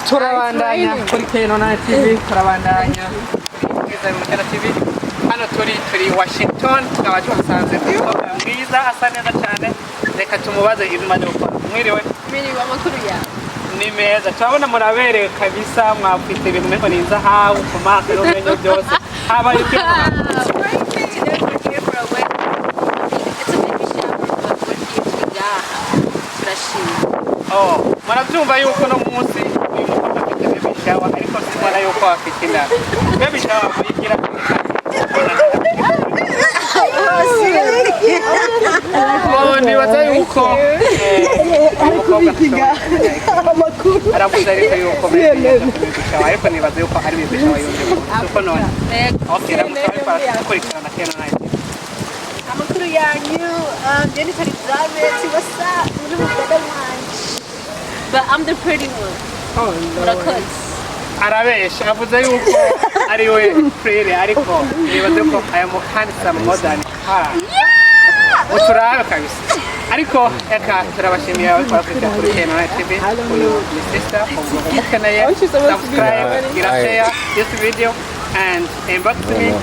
Turabandanya kuri Kenona TV, turabandanya kuri Bwiza Mutara TV. Hano turi Washington, tukaba tuhasanze umukobwa mwiza asa neza cyane. Reka tumubaze ibyo umaze gukora. Mwiriwe? Mwiriwe, amakuru yawe? Ni meza. Turabona muraberewe kabisa, mwafite ibintu umengo ni inzahabu ku maso n'umenyo byose. Habaye iki? Today we're here for a wedding. It's a baby shower, but we're here to ngaha. Turashima. Oh, murabyumva yuko no munsi uyu mukobwa afite baby shower, ariko simbona yuko afite inda. Baby shower muyigira? Oh, nibaza yuko uyu mukobwa amakuru aravuze, ariko yuko baby shower, ariko nibaza yuko ari baby shower y'undi muntu, kuko none okay, ramutse ariko arakurikirana kera nayo. Amakuru yanyu, Jennifer Elizabeth, what's up? Muri mukobwa wanje. But I'm the pretty one. Murakoze. Arabesha, avuze yuko ari we pretty, ariko nibaze ko I am handsome more than her. Uturabe kabisa. Ariko reka turabashimiye abariko barakurikira kuri Kenona TV. Uyu ni sister, ubwo umukeneye, subscribe, gira share this video and inbox me.